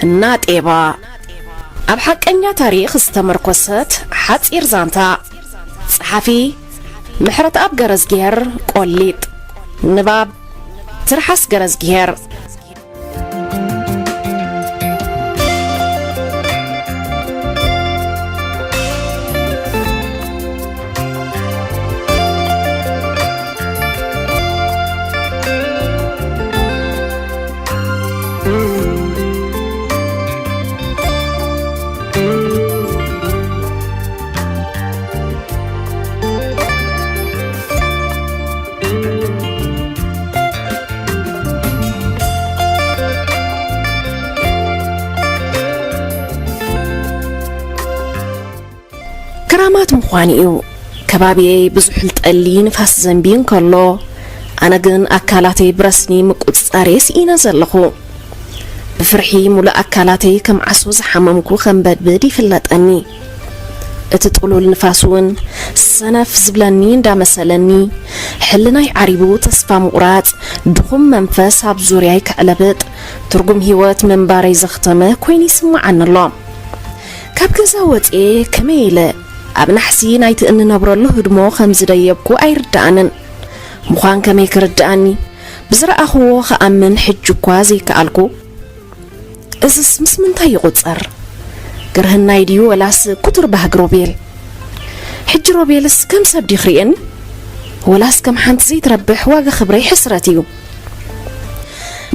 እናጤባ ኣብ ሓቀኛ ታሪኽ ዝተመርኮሰት ሓጺር ዛንታ። ጸሓፊ ምሕረትኣብ ገረዝጊሄር ቆሊጥ። ንባብ ትርሓስ ገረዝጊሄር። ክራማት ምዃኑ እዩ። ከባቢየይ ብዙሕ ጠሊ ንፋስ ዘንቢ እንከሎ፣ ኣነ ግን ኣካላተይ ብረስኒ ምቁጽጻር ስኢነ ዘለኹ። ብፍርሒ ሙሉእ ኣካላተይ ከም ዓሶ ዝሓመምኩ ከንበድብድ ይፍለጠኒ። እቲ ጥሉል ንፋስ እውን ሰነፍ ዝብለኒ እንዳመሰለኒ፣ ሕልናይ ዓሪቡ ተስፋ ምቑራጽ፣ ድኹም መንፈስ ኣብ ዙርያይ ከዕለብጥ፣ ትርጉም ህይወት ምንባረይ ዘኽተመ ኮይኑ ይስምዓኒ ኣሎ። ካብ ገዛ ወፅኤ ከመይ ኢለ ኣብ ናሕሲ ናይቲ እንነብረሉ ህድሞ ከም ዝደየብኩ ኣይርድኣንን። ምዃን ከመይ ክርድኣኒ? ብዝረኣኽዎ ክኣምን ሕጂ እኳ ዘይከኣልኩ። እዝስ ምስ ምንታይ ይቑጸር? ግርህናይ ድዩ ወላስ ኩቱር ባህጊ ሮቤል? ሕጂ ሮቤልስ ከም ሰብ ድዩ ክርእየኒ? ወላስ ከም ሓንቲ ዘይትረብሕ ዋጋ ክብረይ ሕስረት እዩ።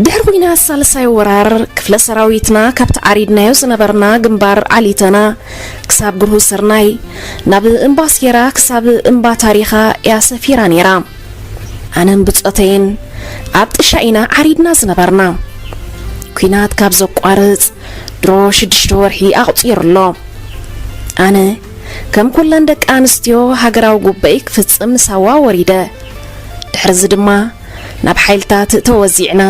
ድሕሪ ኲናት ሳልሳይ ወራር፣ ክፍለ ሰራዊትና ካብቲ ዓሪድናዮ ዝነበርና ግንባር ዓሊተና ክሳብ ግርሁ ስርናይ፣ ናብ እምባ ሴራ ክሳብ እምባ ታሪኻ እያ ሰፊራ ነይራ። ኣነን ብጾተይን ኣብ ጥሻ ኢና ዓሪድና ዝነበርና። ኲናት ካብ ዘቋርጽ ድሮ ሽዱሽተ ወርሒ ኣቑጺሩ ኣሎ። ኣነ ከም ኩለን ደቂ ኣንስትዮ ሃገራዊ ጉባኤ ክፍጽም ንሳዋ ወሪደ። ድሕርዚ ድማ ናብ ሓይልታት ተወዚዕና፣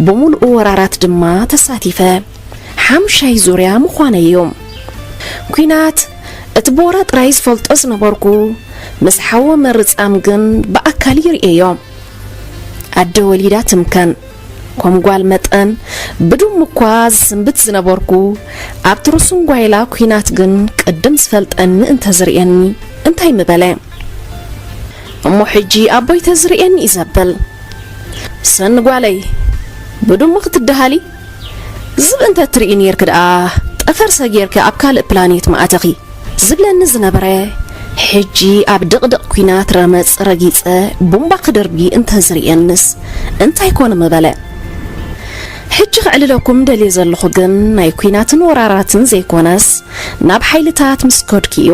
ብምሉኡ ወራራት ድማ ተሳቲፈ። ሓሙሻይ ዙርያ ምዃነይ እዩ። ኲናት እቲ ብወረ ጥራይ ዝፈልጦ ዝነበርኩ፣ ምስ ሓወ ምርጻም ግን ብኣካል ይርእየዮ። ኣደ ወሊዳ ትምከን። ከም ጓል መጠን ብዱም እኳ ዝስንብት ዝነበርኩ፣ ኣብቲ ርሱን ጓይላ ኲናት ግን ቅድም ዝፈልጠኒ እንተዝርእየኒ እንታይ ምበለ? እሞ ሕጂ ኣቦይ ተዝርእየኒ እዩ ዘብል። ሰኒ ጓለይ፣ ብዱም ክትደሃሊ? ዝብኢ እንተ ትርኢ ኔርኪ ደኣ፣ ጠፈር ሰጊርኪ ኣብ ካልእ ፕላኔት ምኣተኺ። ዝብለኒ ዝነበረ፣ ሕጂ ኣብ ድቕድቕ ኲናት ረመጽ ረጊጸ ቡምባ ክድርቢ እንተዝርእየንስ እንታይ ኮን ምበለ። ሕጂ ከዕልለኩም ደልየ ዘለኹ ግን ናይ ኲናትን ወራራትን ዘይኮነስ ናብ ሓይልታት ምስ ከድኩ እዩ።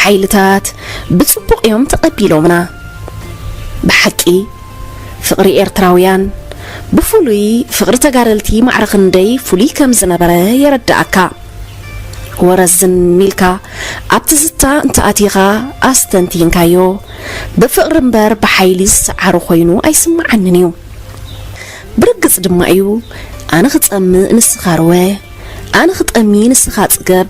ሓይልታት ብጽቡቕ እዮም ተቐቢሎምና። ብሓቂ ፍቕሪ ኤርትራውያን፣ ብፍሉይ ፍቕሪ ተጋደልቲ ማዕረ ክንደይ ፍሉይ ከም ዝነበረ የረድኣካ። ወረዝን ሚልካ ኣብ ትዝታ እንተኣቲኻ ኣስተንቲንካዮ፣ ብፍቕሪ እምበር ብሓይሊ ዝሰዓሩ ኮይኑ ኣይስምዓንን እዩ። ብርግጽ ድማ እዩ፣ ኣነ ክጸምእ ንስኻ ርወ፣ ኣነ ክጠሚ ንስኻ ጽገብ፣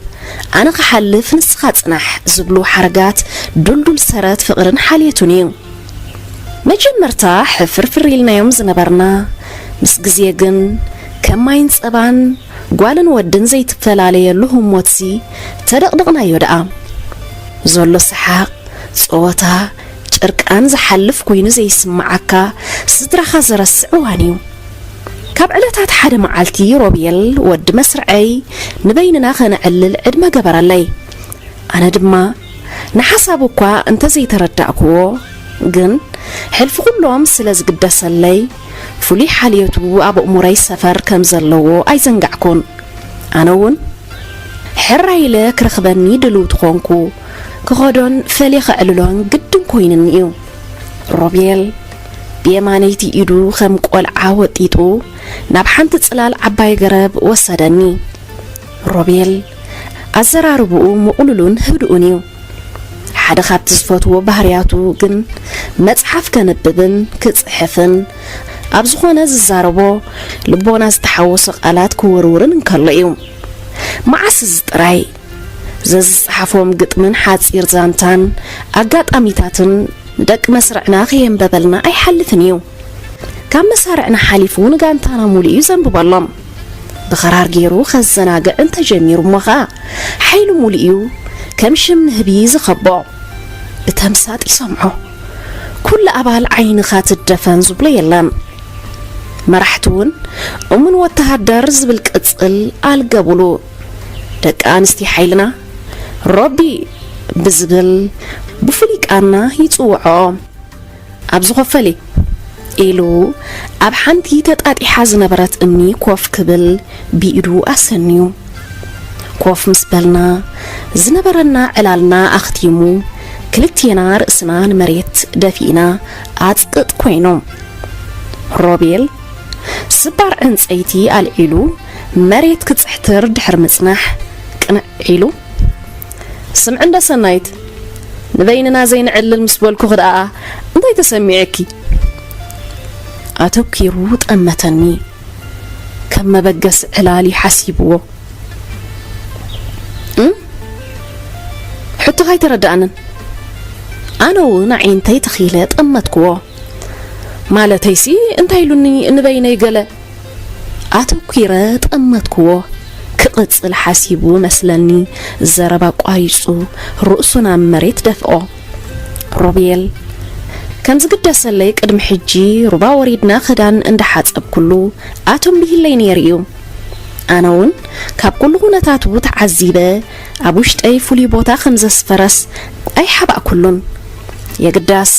ኣነ ክሓልፍ ንስኻ ጽናሕ ዝብሉ ሓረጋት ዱልዱል ሰረት ፍቕርን ሓልየቱን እዩ። መጀመርታ ሕፍርፍር ኢልናዮም ዝነበርና፣ ምስ ግዜ ግን ከም ማይን ጸባን ጓልን ወድን ዘይትፈላለየሉ ህሞትሲ ተደቕድቕናዮ ደኣ። ዘሎ ሰሓቕ፣ ጸወታ፣ ጭርቃን ዝሓልፍ ኮይኑ ዘይስምዓካ፣ ስድራኻ ዘረስዕ እዋን እዩ። ካብ ዕለታት ሓደ መዓልቲ ሮቤል ወዲ መስርዐይ ንበይንና ከነዕልል ዕድመ ገበረለይ። ኣነ ድማ ንሓሳቡ እኳ እንተዘይተረዳእክዎ፣ ግን ሕልፊ ኩሎም ስለ ዝግደሰለይ፣ ፍሉይ ሓልዮቱ ኣብ ኣእምሮይ ሰፈር ከም ዘለዎ ኣይዘንጋዕኩን። ኣነ እውን ሕራይ ኢለ ክረኽበኒ ድልውቲ ኾንኩ። ክኸዶን ፈልየ ከዕልሎን ግድን ኮይኑኒ እዩ። ሮቤል ብየማነይቲ ኢዱ ከም ቆልዓ ወጢጡ ናብ ሓንቲ ጽላል ዓባይ ገረብ ወሰደኒ። ሮቤል ኣዘራርብኡ ምቕሉልን ህዱእን እዩ። ሓደ ካብቲ ዝፈትዎ ባህርያቱ ግን መጽሓፍ ከንብብን ክጽሕፍን፣ ኣብ ዝኾነ ዝዛረቦ ልቦና ዝተሓወሶ ቃላት ክውርውርን እንከሎ እዩ። መዓስ እዚ ጥራይ? ዘዝጸሓፎም ግጥምን ሓጺር ዛንታን ኣጋጣሚታትን ንደቂ መስርዕና ከየንበበልና ኣይሓልፍን እዩ። ካብ መሳርዕና ሓሊፉ ንጋንታና ሙሉ እዩ ዘንብበሎም። ብኸራር ገይሩ ከዘናግዕ እንተጀሚሩ እሞ ኸኣ ሓይሉ ሙሉእ እዩ ከም ሽም ንህቢ ዝኸቦ። ብተምሳጥ ይሰምዖ። ኩሉ ኣባል ዓይንኻ ትደፈን ዝብሎ የለን። መራሕቲ እውን እሙን ወተሃደር ዝብል ቅጽል ኣልገቡሉ። ደቂ ኣንስትዮ ሓይልና ሮቢ ብዝብል ብፍሉይ ቃና ይጽውዖ። ኣብ ዝኾፈሊ ኢሉ ኣብ ሓንቲ ተጣጢሓ ዝነበረት እምኒ ኮፍ ክብል ብኢዱ ኣሰንዩ። ኮፍ ምስ በልና ዝነበረና ዕላልና ኣኽቲሙ ክልቴና ርእስና ንመሬት ደፊእና ኣጽቅጥ ኮይኑ። ሮቤል ስባር ዕንጸይቲ ኣልዒሉ መሬት ክጽሕትር ድሕሪ ምጽናሕ ቅንዕ ኢሉ፣ ስምዒ እንዳ ሰናይት፣ ንበይንና ዘይንዕልል ምስ በልኩኺ ደኣ እንታይ ተሰሚዑኪ? ኣተኲሩ ጠመተኒ። ከም መበገሲ ዕላል እዩ ሓሲብዎ። እም? ሕቶኻ ኣይተረድኣንን። ኣነ እውን ኣዒንተይ ተኺለ ጠመትክዎ። ማለተይሲ እንታይ ኢሉኒ ንበይነይ ገለ ኣተኲረ ጠመትክዎ። ክቕጽል ሓሲቡ መስለኒ ዘረባ ኣቋሪጹ ርእሱ ናብ መሬት ደፍኦ። ሮቤል ከም ዝግደሰለይ ቅድሚ ሕጂ ሩባ ወሪድና ክዳን እንዳሓጸብኩሉ ኣተንቢህለይ ነይሩ እዩ። ኣነ እውን ካብ ኩሉ ኩነታቱ ተዓዚበ ኣብ ውሽጠይ ፍሉይ ቦታ ከም ዘስፈረስ ኣይሓባእኩሉን። የግዳስ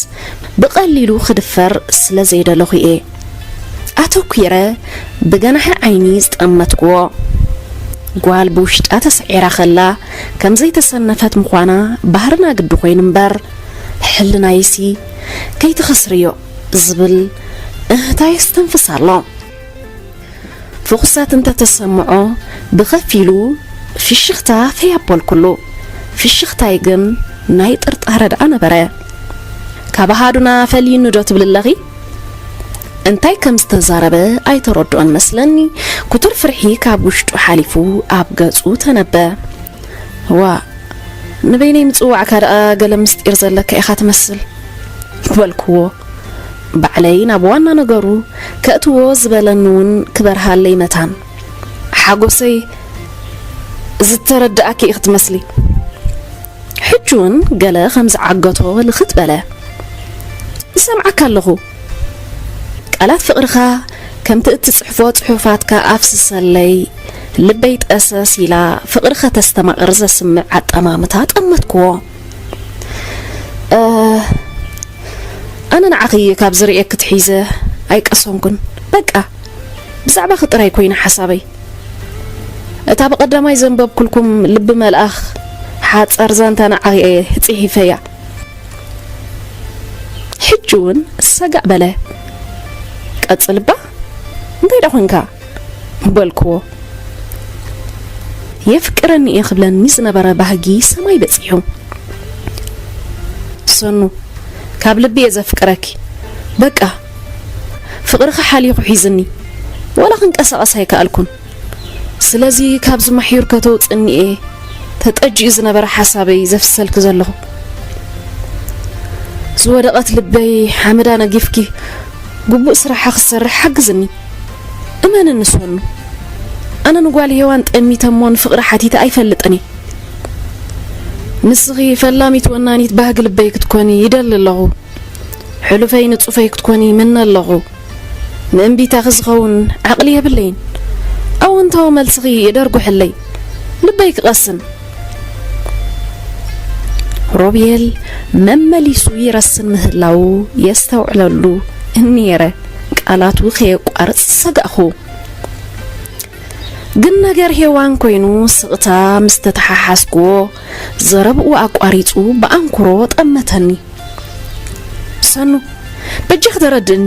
ብቐሊሉ ክድፈር ስለ ዘይደለኹ እየ ኣተኲረ ብገናሒ ዓይኒ ዝጠመትክዎ። ጓል ብውሽጣ ተሰዒራ ከላ ከም ዘይተሰነፈት ምዃና ባህርና ግዲ ኮይኑ እምበር፣ ሕልናይሲ ከይትኸስርዮ ዝብል እህታ የስተንፍስ ኣሎ። ፍኹሳት እንተተሰምዖ ብኸፊሉ ፍሽኽታ ፈይ ኣበልኩሉ። ፍሽኽታይ ግን ናይ ጥርጣረ ደኣ ነበረ። ካብ ኣሃዱና ፈልዩኒ ዶ ትብሊ ኣለኺ? እንታይ ከም ዝተዛረበ ኣይተረድኦን መስለኒ። ክቱር ፍርሒ ካብ ውሽጡ ሓሊፉ ኣብ ገጹ ተነበ። ዋእ፣ ንበይነይ ምጽዋዕካ ደኣ ገለ ምስጢር ዘለካ ኢኻ ትመስል በልክዎ። ባዕለይ ናብ ዋና ነገሩ ከእትዎ ዝበለኒ እውን ክበርሃለይ መታን። ሓጎሰይ ዝተረድኣኪ ኢኺ ትመስሊ። ሕጂ እውን ገለ ከም ዝዓገቶ ልኽት በለ። ይሰምዓካ ኣለኹ። ቃላት ፍቕርኻ ከምቲ እትጽሕፎ ጽሑፋትካ ኣፍስሰለይ። ልበይ ጠሰስ ኢላ ፍቕሪ ከተስተማቕር ዘስምዕ ኣጠማምታ ጠመትክዎ። እ፣ ኣነ ንዓኺ ካብ ዝርእየኪ ትሒዘ ኣይቀሰንኩን። በቃ ብዛዕባኺ ጥራይ ኮይነ ሓሳበይ። እታ ብቐዳማይ ዘንበብኩልኩም ልቢ መልኣኽ ሓጸር ዛንታ ንዓኺ እየ ጽሒፈያ። ሕጂ እውን ሰጋእ በለ። ቀጽል እባ፣ እንታይ ደኣ ኮንካ? በልክዎ። የፍቅረኒ እየ ክብለኒ ዝነበረ ባህጊ ሰማይ በጺሑ። ሰኑ፣ ካብ ልቢ እየ ዘፍቅረኪ። በቃ፣ ፍቕርኺ ሓሊኹ ሒዝኒ። ዋላ ክንቀሳቐስ ኣይከኣልኩን። ስለዚ ካብዚ ማሕዩር ከተውጽእኒ እየ ተጠጂኡ ዝነበረ ሓሳበይ ዘፍሰልኪ ዘለኹ። ዝወደቐት ልበይ ሓመዳ ነጊፍኪ ግቡእ ስራሓ ክሰርሕ ሓግዝኒ። እመንኒ ሰኑ፣ ኣነ ንጓል ሄዋን ጠሚተ እሞ ንፍቕሪ ሓቲተ ኣይፈልጥን እየ። ንስኺ ፈላሚት ወናኒት ባህጊ ልበይ ክትኮኒ ይደሊ ኣለኹ። ሕሉፈይ ንጹፈይ ክትኮኒ ይምነ ኣለኹ። ንእምቢታኺ ዝኸውን ዓቕሊ የብለይን። ኣወንታዊ መልስኺ የደርጉሕለይ። ልበይ ክቐስን። ሮቤል መመሊሱ ይረስን ምህላዉ የስተውዕለሉ እኒየረ። ቃላቱ ከየቋርጽ ሰጋእኹ። ግን ነገር ሄዋን ኮይኑ ስቕታ ምስ ተተሓሓዝክዎ ዘረብኡ ኣቋሪጹ ብኣንክሮ ጠመተኒ። ሰኑ፣ በጃኺ ተረድእኒ።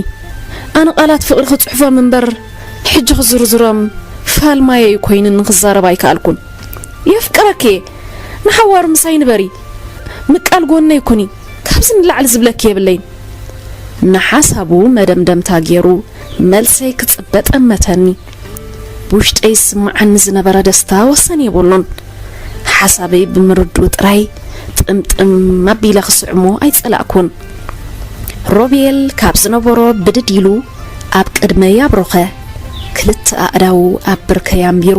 ኣነ ቃላት ፍቕሪ ክጽሕፎም እምበር ሕጂ ክዝርዝሮም ፋልማየይ ኮይኑኒ ክዛረብ ኣይከኣልኩን። የፍቅረኪ እየ። ንሓዋሩ ምሳይ ንበሪ። ምቃል ጎነይ ኩኒ። ካብዚ ንላዕሊ ዝብለኪ የብለይን። ንሓሳቡ መደምደምታ ገይሩ መልሰይ ክጽበ ጠመተኒ። ብውሽጠይ ዝስምዓኒ ዝነበረ ደስታ ወሰን የብሉን። ሓሳበይ ብምርድኡ ጥራይ ጥምጥም ኣቢለ ክስዕሞ ኣይጸላእኩን። ሮቤል ካብ ዝነበሮ ብድድ ኢሉ ኣብ ቅድመይ ኣብሮኸ። ክልተ ኣእዳዉ ኣብ ብርከይ ኣንቢሩ፣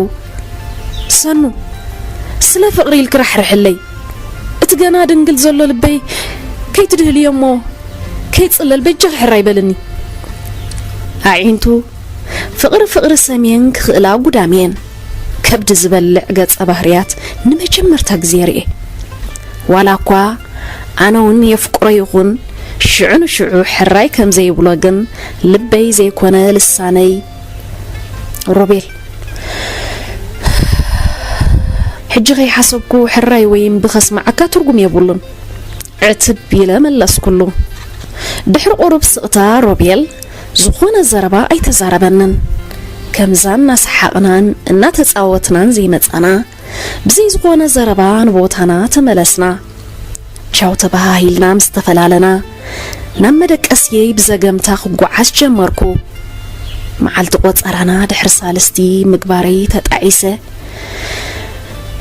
"ሰኑ፣ ስለ ፍቕሪ ኢልኪ ራሕርሕለይ። እቲ ገና ድንግል ዘሎ ልበይ ከይትድህልዮ እሞ ከይጽለል በጃኺ ሕራይ በልኒ።" ኣዒንቱ ፍቕሪ ፍቕሪ ሰምየን ክኽእላ ጉዳምየን። ከብዲ ዝበልዕ ገጸ ባህርያት ንመጀመርታ ግዜ ርእየ። ዋላ እኳ ኣነ እውን የፍቅሮ ይኹን ሽዑ ንሽዑ ሕራይ ከም ዘይብሎ ግን ልበይ ዘይኮነ ልሳነይ ሮቤል፣ ሕጂ ከይሓሰብኩ ሕራይ ወይ እምቢ ከስምዓካ ትርጉም የብሉን። ዕትብ ኢለ መለስኩሉ። ድሕሪ ቁሩብ ስቕታ ሮቤል ዝኾነ ዘረባ ኣይተዛረበንን። ከምዛ እናሰሓቕናን እናተጻወትናን ዘይመጻና፣ ብዘይ ዝኾነ ዘረባ ንቦታና ተመለስና። ቻው ተበሃሂልና ምስ ተፈላለና፣ ናብ መደቀስየይ ብዘገምታ ክጓዓዝ ጀመርኩ። መዓልቲ ቆጸራና ድሕሪ ሳልስቲ ምግባረይ ተጣዒሰ።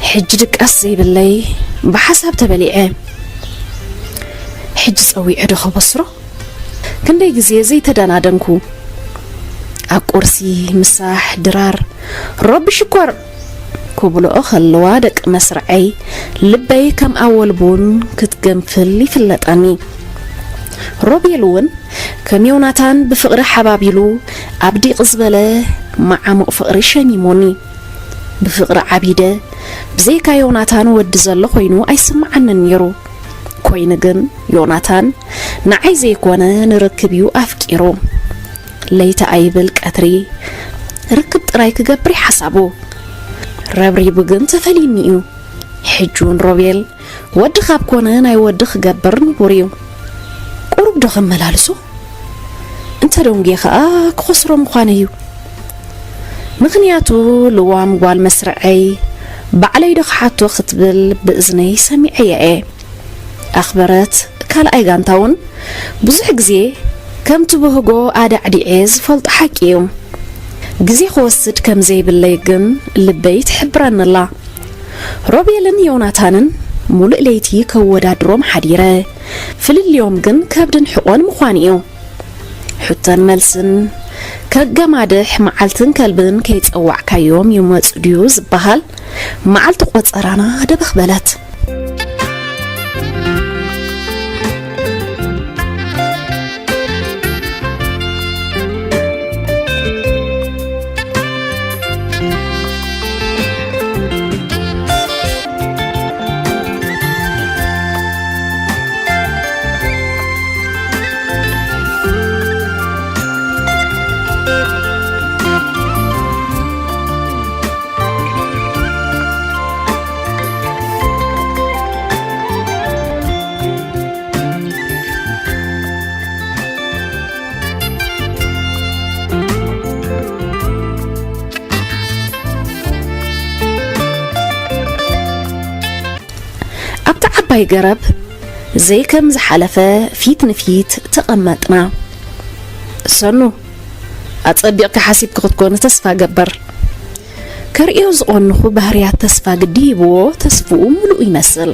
ሕጂ ድቃስ ዘይብለይ ብሓሳብ ተበሊዐ። ሕጂ ጸዊዐ ዶ ከበስሮ? ክንደይ ግዜ ዘይተደናደንኩ። ኣብ ቁርሲ፣ ምሳሕ፣ ድራር፣ "ሮቢ ሽኮር!" ክብልኦ ከለዋ ደቂ መስርዐይ ልበይ ከም ኣወል ቡን ክትገንፍል ይፍለጠኒ። ሮቤል እውን ከም ዮናታን ብፍቕሪ ሓባቢሉ ኣብ ዲቕ ዝበለ መዓሙቕ ፍቕሪ ሸሚሙኒ። ብፍቕሪ ዓቢደ ብዘይካ ዮናታን ወዲ ዘሎ ኮይኑ ኣይስምዓንን ነይሩ። ኮይኑ ግን ዮናታን ንዓይ ዘይኮነ ንርክብ እዩ ኣፍቂሩ። ለይቲ ኣይብል ቀትሪ ርክብ ጥራይ ክገብር ይሓሳቡ። ረብሪቡ ግን ተፈልዩኒ እዩ። ሕጂ እውን ሮቤል ወዲ ካብ ኮነ ናይ ወዲ ክገብር ንቡር እዩ። ቁሩብ ዶ ከመላልሶ? እንተ ደንጉየ ከኣ ክኸስሮ ምዃነ እዩ። ምኽንያቱ ልዋም ጓል መስርዐይ ባዕለይ ዶ ክሓቶ ክትብል ብእዝነይ ሰሚዐያ እየ። ኣኽበረት ካልኣይ ጋንታ እውን ብዙሕ ግዜ ከም ትብህጎ ኣዳዕዲዐ ዝፈልጦ ሓቂ እዩ። ግዜ ክወስድ ከም ዘይብለይ ግን ልበይ ትሕብረኒ ኣላ። ሮቤልን ዮናታንን ሙሉእ ለይቲ ከወዳድሮም ሓዲረ። ፍልልዮም ግን ከብድን ሕቖን ምዃኑ እዩ። ሕቶን መልስን ከገማድሕ መዓልትን ከልብን ከይጸዋዕካዮም ይመጹ ድዩ ዝበሃል፣ መዓልቲ ቆጸራና ደበኽ በለት። ኣብታ ዓባይ ገረብ ዘይከም ዝሓለፈ ፊት ንፊት ተቐመጥና። ሰኑ፣ ኣጸቢቕካ ሓሲብካ ክትኮኒ ተስፋ ገበር። ከርእዮ ዝቐንኹ ባህርያት ተስፋ ግዲ ሂብዎ ተስፍኡ ምሉእ ይመስል።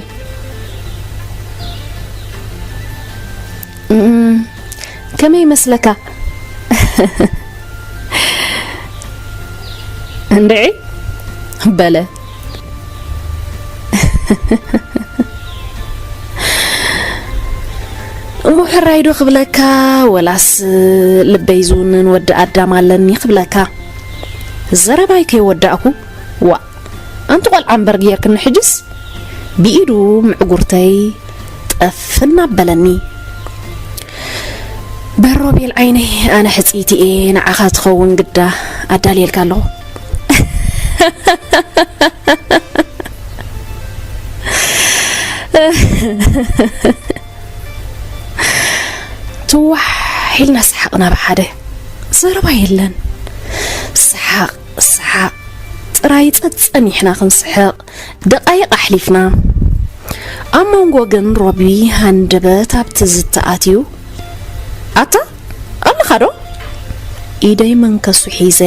እም፣ ከመይ ይመስለካ? እንድዒ በለ። እሞ ሕራይ ዶ ክብለካ፣ ወላስ ልበይ ዝውንን ወዲ ኣዳም ኣለኒ ክብለካ? ዘረባይ ከይወዳእኩ፣ ዋእ፣ ኣንቲ ቆልዓ እምበር ጌርክኒ ሕጅስ፣ ብኢዱ ምዕጉርተይ ጠፍ እናበለኒ። በል ሮቤል ዓይነይ፣ ኣነ ሕጽይቲ እየ፣ ንዓኻ ትኸውን ግዳ ኣዳልየልካ ኣለኹ። ትዋሕ ኢልና ሰሓቕና ብሓደ። ዘረባ የለን። ሰሓቕ፣ ሰሓቕ ጥራይ ጸጸኒሕና ክንስሕቕ ደቓይቕ ኣሕሊፍና። ኣብ መንጎ ግን ሮቢ ሃንደበት ኣብ ትዝታ ኣትዩ። "ኣታ ኣለኻ ዶ?" ኢደይ መንከሱ ሒዘ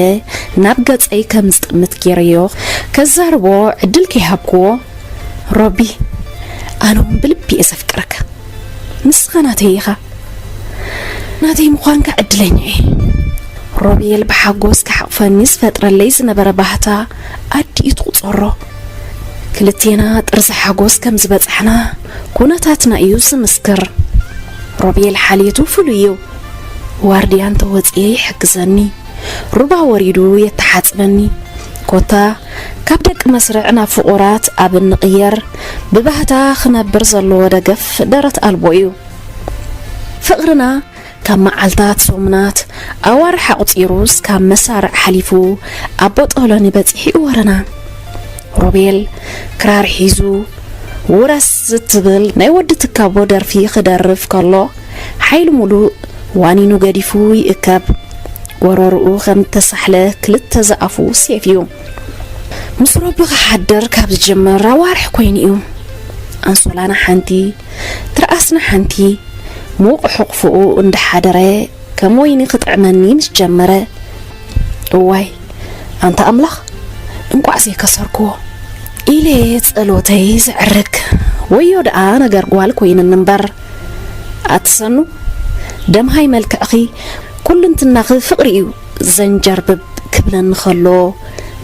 ናብ ገጸይ ከም ዝጥምት ገይረዮ ከዛርቦ ዕድል ከይሃብክዎ፣ "ሮቢ፣ ኣነ እውን ብልቢ እየ ዘፍቅረካ። ንስኻ ናተይ ኢኻ። ናተይ ምዃንካ ዕድለኛ እየ።" ሮቤል ብሓጎስ ክሓቑ ፈኒ ዝፈጥረለይ ዝነበረ ባህታ ኣዲኡ ትቑጸሮ። ክልቴና ጥርዚ ሓጎስ ከም ዝበጻሕና ኩነታትና እዩ ዝምስክር። ሮቤል ሓልየቱ ፍሉይ እዩ። ዋርድያ እንተወጽኤ ይሕግዘኒ፣ ሩባ ወሪዱ የተሓጽበኒ። ኮታ ካብ ደቂ መስርዕ ናብ ፍቑራት ኣብ እንቕየር፣ ብባህታ ክነብር ዘለዎ ደገፍ ደረት ኣልቦ እዩ። ፍቕርና ካብ መዓልታት፣ ሰሙናት፣ ኣዋርሕ ኣቑጺሩ እስካብ መሳርዕ ሓሊፉ ኣብ ቦጦሎኒ በጺሑ እዩ ወረና። ሮቤል ክራር ሒዙ ውረስ እትብል ናይ ወዲ ትካቦ ደርፊ ክደርፍ ከሎ፣ ሓይሊ ሙሉእ ዋኒኑ ገዲፉ ይእከብ። ጎረርኡ ከም እተሳሕለ ክልተ ዝኣፉ ሴፍ እዩ። ምስ ረቢ ክሓድር ካብ ዝጀምር ኣዋርሕ ኮይኑ እዩ። ኣንሶላና ሓንቲ፣ ትርኣስና ሓንቲ፣ ምዉቕ ሕቑፍኡ እንዳሓደረ ከም ወይኒ ክጥዕመኒ ምስ ጀመረ፣ እዋይ ኣንታ ኣምላኽ፣ እንቋዕ ዘይከሰርክዎ ኢለ ጸሎተይ ዘዕርግ። ወዮ ደኣ ነገር ጓል ኮይንኒ እምበር። ኣትሰኑ፣ ደምሃይ መልክዕኺ፣ ኩልንትናኺ ፍቕሪ እዩ ዘንጀርብብ ክብለኒ ከሎ፣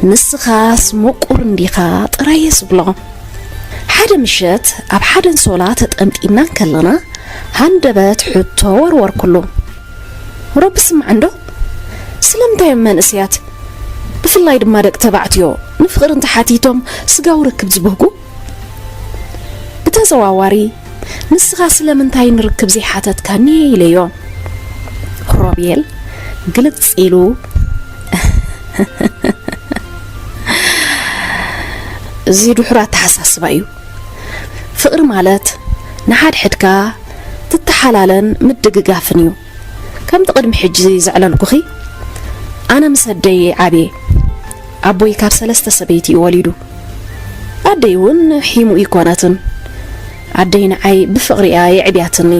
ንስኻስ ምቁር እንዲኻ ጥራይ እየ ዝብሎ። ሓደ ምሸት ኣብ ሓደ ኣንሶላ ተጠምጢምና እንከለና፣ ሃንደበት ሕቶ ወርወርኩሉ። ረቢ ስማዕ እንዶ፣ ስለምንታይ እዮም መንእሰያት፣ ብፍላይ ድማ ደቂ ተባዕትዮ፣ ንፍቕሪ እንተሓቲቶም ስጋዊ ርክብ ዝብህጉ? ብተዘዋዋሪ፣ ንስኻ ስለምንታይ ንርክብ ዘይሓተትካኒ? ኢለዮ። ሮቤል ግልጽ ኢሉ፣ እዚ ድሑር ኣተሓሳስባ እዩ። ፍቕሪ ማለት ንሓድሕድካ ትተሓላለን ምድግጋፍን እዩ። ከምቲ ቅድሚ ሕጂ ዘዕለልኩኺ፣ ኣነ ምስ ኣደይ ዓብየ። ኣቦይ ካብ ሰለስተ ሰበይቲ እዩ ወሊዱ። ኣደይ እውን ሒሙ ይኮነትን። ኣደይ ንዓይ ብፍቕሪ እያ የዕብያትኒ።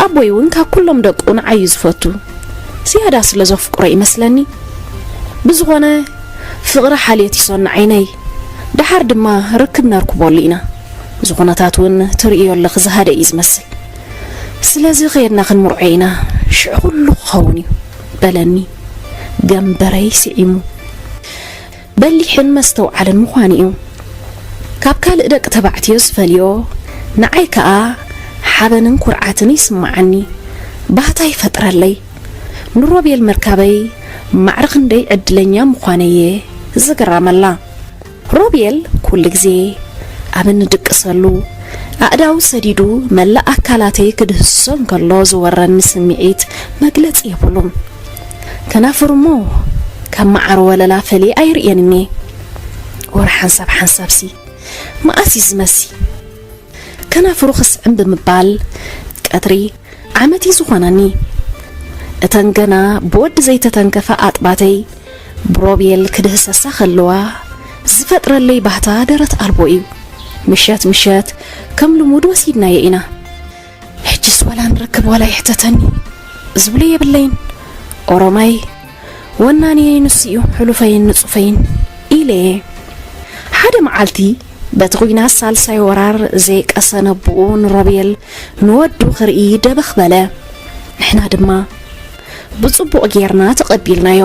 ኣቦይ እውን ካብ ኩሎም ደቁ ንዓይ እዩ ዝፈቱ። ዝያዳ ስለ ዘፍቅሮ ይመስለኒ። ብዝኾነ፣ ፍቕሪ ሓልየት ይሶን ዓይነይ። ደሓር ድማ ርክብ ነርክበሉ ኢና። እዚ ኩነታት እውን ትርእዮ ኣለኺ ዝሃደ እዩ ዝመስል። ስለዚ ከየድና ክንምርዖ ኢና፣ ሽዑ ኩሉ ክኸውን እዩ በለኒ። ገምበረይ ስዒሙ። በሊሕን መስተውዓልን ምዃኑ እዩ። ካብ ካልእ ደቂ ተባዕትዮ ዝፈልዮ፣ ንዓይ ከኣ ሓበንን ኩርዓትን ይስምዓኒ። ባህታ ይፈጥረለይ። ንሮቤል ምርካበይ ማዕረ ክንደይ ዕድለኛ ምዃነየ ዝግራመላ። ሮቤል ኩሉ ግዜ ኣብ እንድቅሰሉ፣ ኣእዳው ሰዲዱ መላእ ኣካላተይ ክድህስሶ እንከሎ ዝወረኒ ስምዒት መግለጺ የብሉን። ከናፍር እሞ ከም መዓር ወለላ ፈልየ ኣይርእየንን እየ። ወረ ሓንሳብ ሓንሳብሲ መኣስ እዩ ዝመሲ? ከናፍሩ ክስዕም ብምባል ቀትሪ ዓመት እዩ ዝኾነኒ። እተን ገና ብወዲ ዘይተተንከፋ ኣጥባተይ ብሮቤል ክድህሰሳ ከለዋ ዝፈጥረለይ ባህታ ደረት ኣልቦ እዩ። ምሸት ምሸት ከም ልሙድ ወሲድናዮ ኢና። ሕጅስ ዋላ ንርክብ ዋላ ይሕተተኒ ዝብሎ የብለይን። ኦሮማይ ወናንየይ ንሱ እዩ፣ ሕሉፈይን ንጹፈይን ኢለ እየ። ሓደ መዓልቲ በቲ ኲናት ሳልሳይ ወራር ዘየቀሰ ነቦኡ ንሮቤል ንወዱ ክርኢ ደበኽ በለ። ንሕና ድማ ብጽቡቕ ጌርና ተቐቢልናዮ።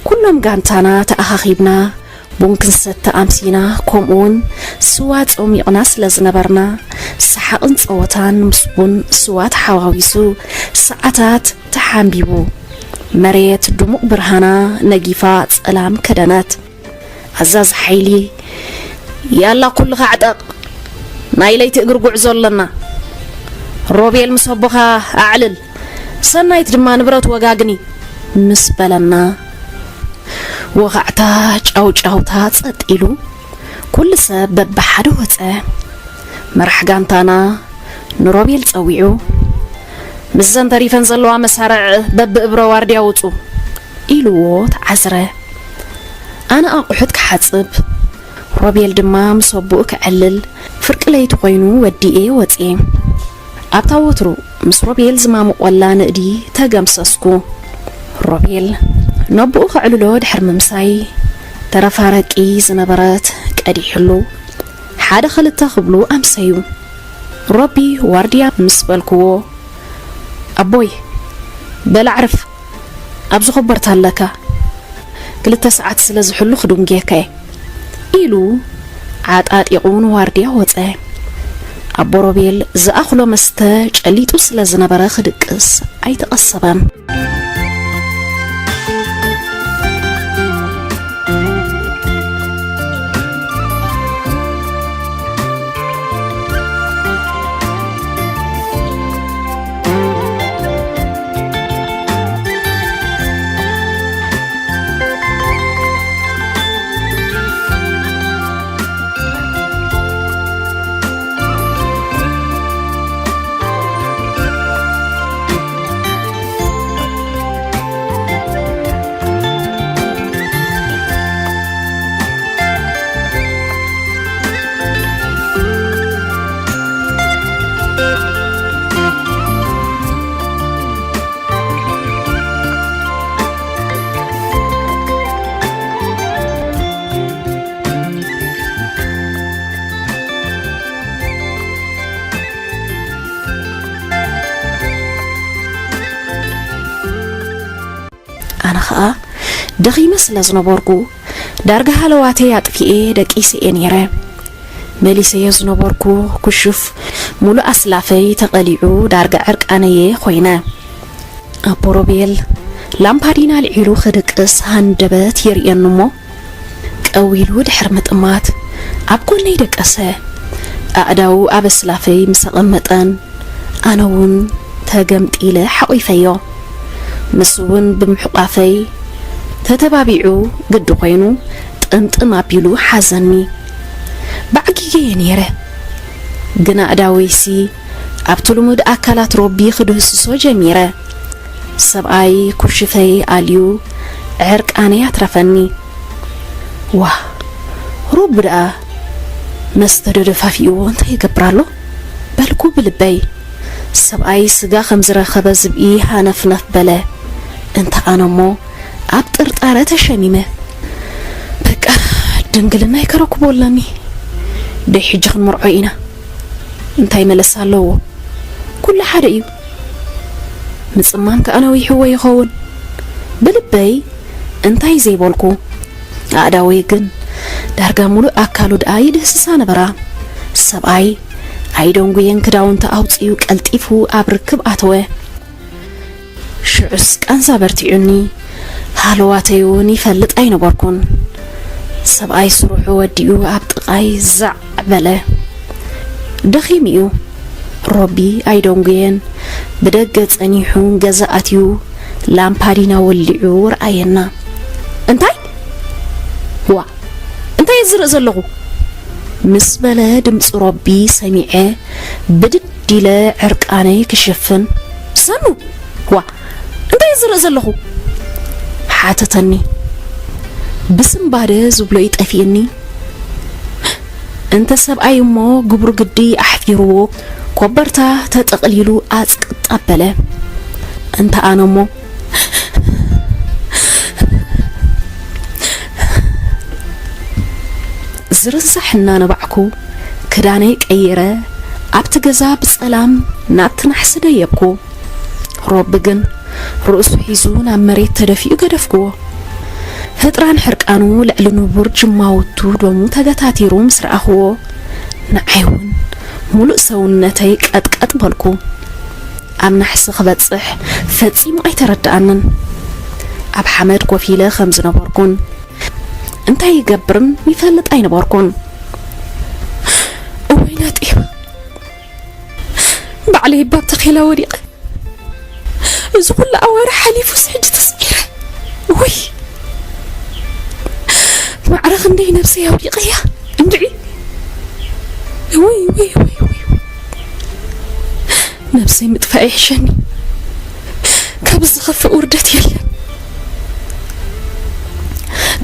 ኩሎም ጋንታና ተኣኻኺብና ቡን ክንሰቲ ኣምሲና፣ ከምኡውን ስዋ ጾሚቕና ስለ ዝነበርና፣ ሰሓቕን ጸወታን ምስ ቡን ስዋ ተሓዋዊሱ ሰዓታት ተሓንቢቡ። መሬት ድሙቕ ብርሃና ነጊፋ ጸላም ከደነት። ኣዛዚ ሓይሊ፣ ያላ ኩልኻ ዕጠቕ፣ ናይ ለይቲ እግሪ ጉዕዞ ኣለና። ሮቤል ምስ ኣቦኻ ኣዕልል፣ ሰናይት ድማ ንብረት ወጋግኒ ምስ በለና፣ ወኻዕታ ጫውጫውታ ጸጥ ኢሉ፣ ኩሉ ሰብ በብሓደ ወጸ። መራሕ ጋንታና ንሮቤል ጸዊዑ፣ ምስዘን ተሪፈን ዘለዋ መሳርዕ በብእብረ ዋርድያ ውጹ ኢልዎ ተዓዝረ። ኣነ ኣቑሑት ክሓጽብ፣ ሮቤል ድማ ምስ ኣቦኡ ከዕልል፣ ፍርቂ ለይቲ ኮይኑ ወዲኤ ወጽኤ። ኣብታ ወትሩ ምስ ሮቤል ዝማሙቖላ ንእዲ ተገምሰስኩ። ሮቤል ነቦኡ ከዕልሎ ድሕሪ ምምሳይ፣ ተረፋረቂ ዝነበረት ቀዲሕሉ፣ ሓደ ኽልተ ክብሉ ኣምሰዩ። ሮቢ ዋርድያ ምስ በልክዎ፣ ኣቦይ፣ በል ኣዕርፍ፣ ኣብዚ ኮበርታ ኣለካ። ክልተ ሰዓት ስለ ዝሕሉ ክድንጉየካ እየ፣ ኢሉ ዓጣጢቑ ንዋርድያ ወጸ። ኣቦ ሮቤል ዝኣኽሎ መስተ ጨሊጡ ስለ ዝነበረ ክድቅስ ኣይተቐሰበን። ኣነ ኸኣ ደኺመ ስለ ዝነበርኩ፣ ዳርጋ ሃለዋተይ ኣጥፊኤ ደቂሰ እየ ነይረ። መሊሰዮ ዝነበርኩ ኩሹፍ፣ ሙሉእ ኣስላፈይ ተቐሊዑ፣ ዳርጋ ዕርቃነየ ኮይነ። ኣቦ ሮቤል ላምፓዲና ኣልዒሉ ክድቅስ ሃንደበት የርእየኒ እሞ፣ ቀው ኢሉ ድሕሪ ምጥማት ኣብ ጎነይ ደቀሰ። ኣእዳዉ ኣብ ኣስላፈይ ምስ ኣቐመጠን፣ ኣነ እውን ተገምጢለ ሓቒፈዮ። ንሱ እውን ብምሕቋፈይ ተተባቢዑ ግዲ ኮይኑ ጥምጥም ኣቢሉ ሓዘኒ። ባዕጊገየ ነይረ። ግን ኣእዳወይሲ ኣብቲ ልሙድ ኣካላት ሮቢ ክድህስሶ ጀሚረ። ሰብኣይ ኩሽፈይ ኣልዩ ዕርቃነይ ኣትረፈኒ። ዋእ፣ ሮቢ ደኣ መስተ ዶ ደፋፊእዎ እንታይ ይገብር ኣሎ? በልኩ ብልበይ። ሰብኣይ ስጋ ከም ዝረኸበ ዝብኢ ሃነፍነፍ በለ። እንተ ኣነ እሞ ኣብ ጥርጣረ ተሸሚመ። በቃ ድንግልናይ ከረክቦ ኣለኒ። ደይ ሕጂ ክንምርዖ ኢና። እንታይ መለሳ ኣለዎ? ኩሉ ሓደ እዩ። ምጽማም ከኣ ነዊሕዎ ይኸውን። ብልበይ እንታይ ዘይበልኩ። ኣእዳወይ ግን ዳርጋ ሙሉእ ኣካሉ ደኣ ይድህስሳ ነበራ። ሰብኣይ ኣይደንጉየን ክዳውንቲ ኣውጺኡ ቀልጢፉ ኣብ ርክብ ኣተወ። ሽዑስ ቃንዛ በርቲዑኒ። ሃለዋተይ እውን ይፈልጥ ኣይነበርኩን። ሰብኣይ ስርሑ ወዲኡ ኣብ ጥቓይ ዛዕ በለ። ደኺሙ እዩ። ሮቢ ኣይደንጉየን። ብደገ ጸኒሑ ገዛ ኣትዩ ላምፓዲና ወሊዑ ረኣየና። እንታይ? ዋ፣ እንታይ እየ ዝርኢ ዘለኹ? ምስ በለ ድምፂ ሮቢ ሰሚዐ ብድድ ኢለ ዕርቃነይ ክሽፍን። ሰኑ! ዋ፣ እንታይ እየ ዝርኢ ዘለኹ? ሓተተኒ። ብስንባደ ዝብሎ ይጠፊእኒ። እንተ ሰብኣይ እሞ ግብሩ ግዲ ኣሕፊርዎ፣ ኮበርታ ተጠቕሊሉ ኣጽቅጥ ኣበለ። እንተ ኣነ እሞ ዝርሳሕ እናነባዕኩ ክዳነይ ቀይረ፣ ኣብቲ ገዛ ብጸላም ናብቲ ናሕሲ ደየብኩ። ሮቢ ግን ርእሱ ሒዙ ናብ መሬት ተደፊኡ ገደፍክዎ። ህጥራን ሕርቃኑ ልዕሊ ንቡር ጅማውቱ ደሙ ተገታቲሩ ምስ ረኣኽዎ፣ ንዓይ እውን ሙሉእ ሰውነተይ ቀጥቀጥ በልኩ። ኣብ ናሕሲ ክበጽሕ ፈጺሙ ኣይተረድኣንን። ኣብ ሓመድ ኮፍ ኢለ ከም ዝነበርኩን እንታይ ይገብርን ይፈልጥ ኣይነበርኩን። እወይ ናጢ፣ ባዕለይ ባብ ተኼላ ወዲቐ እዚ ኩሉ ኣዋርሕ ሓሊፉስ ሕጂ ተስዒረ። ውይ፣ ማዕረ ክንደይ ነብሰይ ኣውዲቐያ እንድዒ። ውይ፣ ውይ፣ ውይ፣ ውይ። ነብሰይ ምጥፋእ ይሕሸኒ። ካብ ዝኸፍእ ውርደት የለን።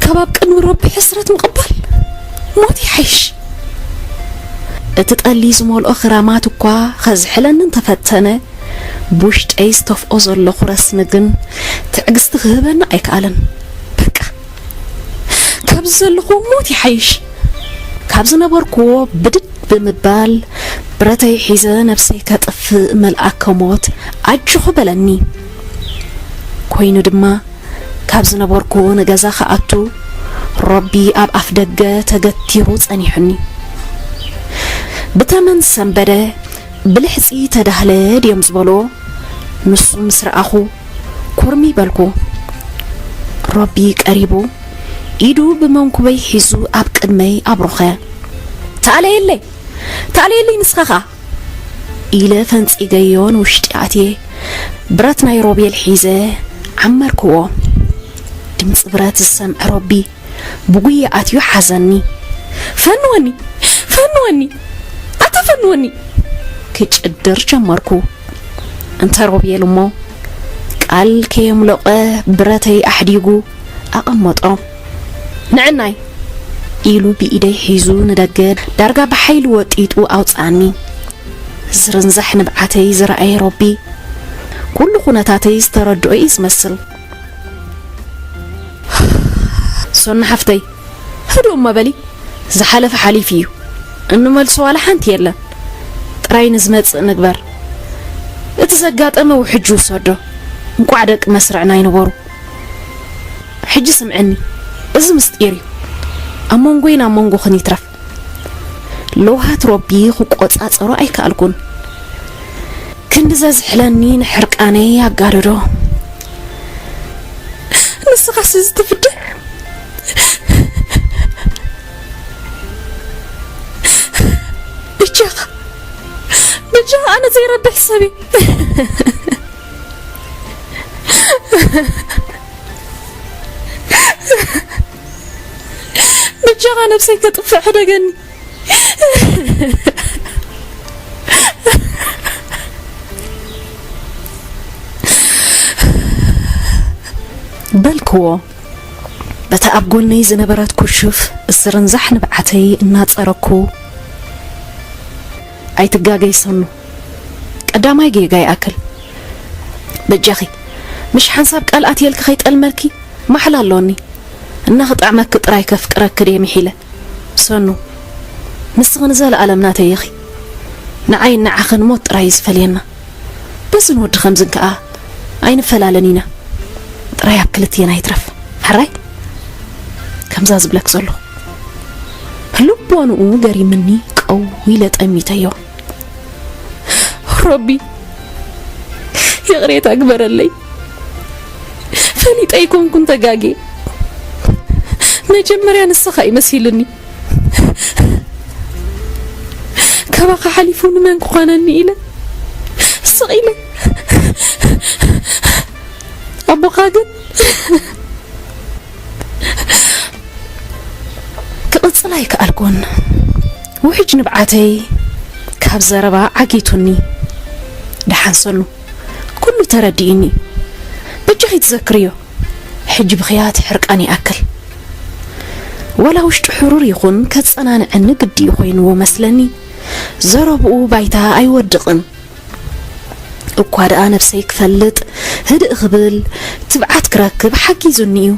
ካብ ኣብ ቅድሚ ረቢ ሕስረት ምቕባል ሞት ይሓይሽ። እቲ ጠሊ ዝመልኦ ክራማት እኳ ኸዝሕለኒ እንተፈተነ፣ ብውሽጠይ ዝተፍኦ ዘለኹ ረስኒ ግን ትዕግስቲ ክህበኒ ኣይከኣለን። በቃ፣ ካብዚ ዘለኹ ሞት ይሓይሽ። ካብ ዝነበርኩዎ ብድድ ብምባል፣ ብረተይ ሒዘ ነብሰይ ከጥፍእ መልኣከ ሞት ኣጆኹ በለኒ። ኮይኑ ድማ፣ ካብ ዝነበርኩ ንገዛ ክኣቱ ሮቢ ኣብ ኣፍ ደገ ተገቲሩ ጸኒሑኒ። ብተመን ዝሰንበደ ብልሕጺ ተዳህለ ድዮም ዝበሎ፣ ንሱ ምስ ረኣኹ ኩርሚ በልኩ። ሮቢ ቀሪቡ ኢዱ ብመንኩበይ ሒዙ ኣብ ቅድመይ ኣብሮኸ። "ተኣለየለይ! ተኣለየለይ ንስኻ ኸኣ!" ኢለ ፈንጺገዮ ንውሽጢ ኣትየ ብረት ናይ ሮቤል ሒዘ ዓመርክዎ። ድምጺ ብረት ዝሰምዐ ሮቢ ብጉያ ኣትዩ ሓዘኒ። "ፈንወኒ! ፈንወኒ! ኣታ ፈንወኒ!" ክጭድር ጀመርኩ። እንተ ሮቤል እሞ ቃል ከየምለቐ ብረተይ ኣሕዲጉ ኣቐመጦ። "ንዕናይ!" ኢሉ ብኢደይ ሒዙ ንደገ ዳርጋ ብሓይሊ ወጢጡ ኣውጽኣኒ። ዝርንዛሕ ንብዓተይ ዝረኣየ ሮቢ፣ ኩሉ ኩነታተይ ዝተረድኦ እዩ ዝመስል። "ሶና ሓፍተይ፣ ህዱእ እሞ በሊ፣ ዝሓለፈ ሓሊፉ እዩ። እንመልሶ ዋላ ሓንቲ የለን። ጥራይ ንዝመጽእ ንግበር። እቲ ዘጋጠመ ውሕጁ ውሰዶ። እንቋዕ ደቂ መስርዕና ኣይነበሩ። ሕጂ ስምዕኒ፣ እዚ ምስጢር እዩ። ኣብ መንጎይን ኣብ መንጎኽን ይትረፍ." ለውሃት ሮቢ ክቆጻጸሮ ኣይከኣልኩን። ክንዲ ዘዝሕለኒ ንሕርቃነይ ኣጋደዶ። "ንስኻስ እዚ ትፍድሕ? ብጃኻ፣ ብጃኻ ኣነ ዘይረብሕ ሰብ እየ። ብጃኻ ነብሰይ ከጥፍእ ሕደገኒ!" በልክዎ። በታ ኣብ ጎነይ ዝነበረት ኩሹፍ ዝርንዛሕ ንብዓተይ እናጸረኩ፣ "ኣይትጋገይ ሰኑ፣ ቀዳማይ ጌጋ ይኣክል። በጃኺ፣ ምሽ ሓንሳብ ቃል ኣትየልኪ ከይጠልመልኪ ማሕላ ኣሎኒ። እና ክጥዕመኪ ጥራይ ከፍቅረኪ ድየ ምሒለ። ሰኑ፣ ንስኺ ንዘለኣለም ናተይ ኢኺ። ንዓይን ንዓኽን ሞት ጥራይ እዩ ዝፈልየና። በዝን ወዲ ከምዝን ከኣ ኣይንፈላለን ኢና። ጥራይ ኣብ ክልቴና ይትረፍ። ሕራይ?" ከምዛ ዝብለክ ዘለኹ። ልቦንኡ ገሪምኒ ቀው ኢለ ጠሚተዮ። "ሮቢ፣ ይቕሬታ ግበረለይ። ፈሊጠ ኣይኮንኩን ተጋግየ። መጀመርያ ንስኻ እዩ መሲሉኒ። ካባኻ ሓሊፉ ንመን ክኾነኒ ኢለ ስቕ ኢለ። ኣቦኻ ግን" ክቕጽል ኣይከኣልኩን። ውሕጅ ንብዓተይ ካብ ዘረባ ዓጊቱኒ። "ደሓን ሰኑ፣ ኩሉ ተረዲእኒ። በጃኺ ትዘክርዮ፣ ሕጂ ብኽያት ሕርቃን ይኣክል። ዋላ ውሽጡ ሕሩር ይኹን ከጸናንዐኒ ግዲ እዩ ኮይንዎ መስለኒ። ዘረብኡ ባይታ ኣይወድቕን። እኳ ደኣ ነብሰይ ክፈልጥ፣ ህድእ ክብል፣ ትብዓት ክረክብ ሓጊዙኒ እዩ።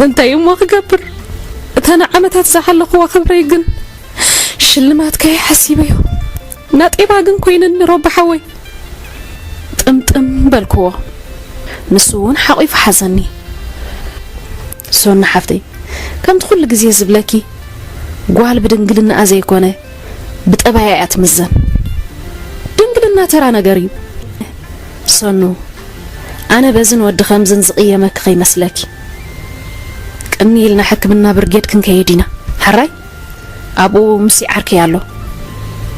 እንታይ እሞ ክገብር? እተን ዓመታት ዝሓለኽዋ ክብረይ ግን ሽልማት ከይሓሲበዮ ናጤባ ግን ኮይነኒ ሮቢ ሓወይ። ጥምጥም በልክዎ። ንሱ እውን ሓቒፉ ሓዘኒ። ሶና ሓፍተይ፣ ከምቲ ኩሉ ግዜ ዝብለኪ፣ ጓል ብድንግልናኣ ዘይኮነ ብጠባያ እያ ትምዘን። ድንግልና ተራ ነገር እዩ። ሶኑ፣ ኣነ በዝን ወዲ ከምዝን ዝቕየመኪ ከይመስለኪ። ቅኒ ኢልና ሕክምና ብርጌድ ክንከይድ ኢና። ሕራይ? ኣብኡ ምስ ዓርከይ ኣሎ።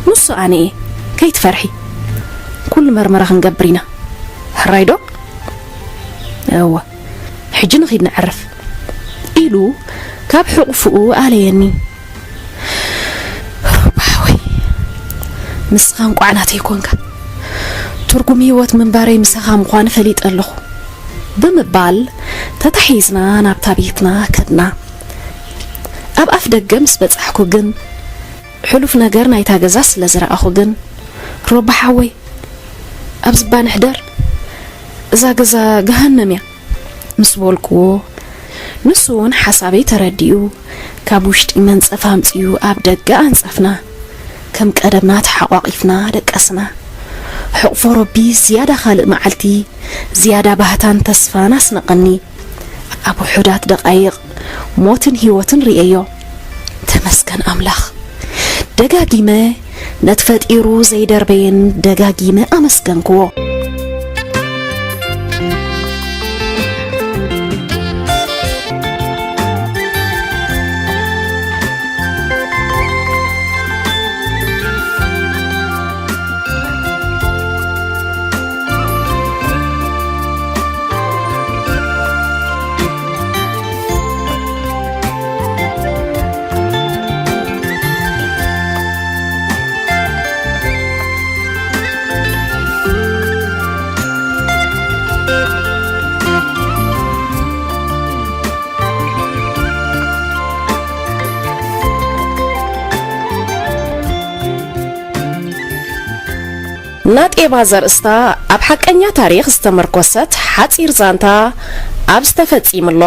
ንሱ ኣነ እየ። ከይትፈርሒ። ኩሉ መርመራ ክንገብር ኢና። ሕራይ ዶ? እወ። ሕጂ ንኺድ ንዕርፍ። ኢሉ ካብ ሕቑፍኡ ኣለየኒ። ሮባ ሓወይ፣ ንስኻ እንቋዕ ናተይ ኮንካ። ትርጉም ህይወት ምንባረይ ምሳኻ ምዃኑ ፈሊጠ ኣለኹ። ብምባል ተታሒዝና ናብታ ቤትና ከድና። ኣብ ኣፍ ደገ ምስ በጻሕኩ ግን፣ ሕሉፍ ነገር ናይታ ገዛ ስለ ዝረኣኹ ግን፣ ሮባ ሓወይ፣ ኣብዚ እባ ንሕደር፣ እዛ ገዛ ገሃነም እያ ምስ በልክዎ፣ ንሱ እውን ሓሳበይ ተረዲኡ፣ ካብ ውሽጢ መንጸፍ ኣምጺኡ ኣብ ደገ ኣንጸፍና። ከም ቀደምና ተሓቋቒፍና ደቀስና። ሕቕፎ ረቢ ዝያዳ ካልእ መዓልቲ፣ ዝያዳ ባህታን ተስፋን ኣስነቐኒ። ኣብ ውሑዳት ደቓይቕ ሞትን ህይወትን ርእየዮ። ተመስገን ኣምላኽ። ደጋጊመ ነቲ ፈጢሩ ዘይደርበየን ደጋጊመ ኣመስገንክዎ። ናጤባ ዘርእስታ ኣብ ሓቀኛ ታሪኽ ዝተመርኮሰት ሓጺር ዛንታ ኣብዚ ተፈጺሙ ኣሎ።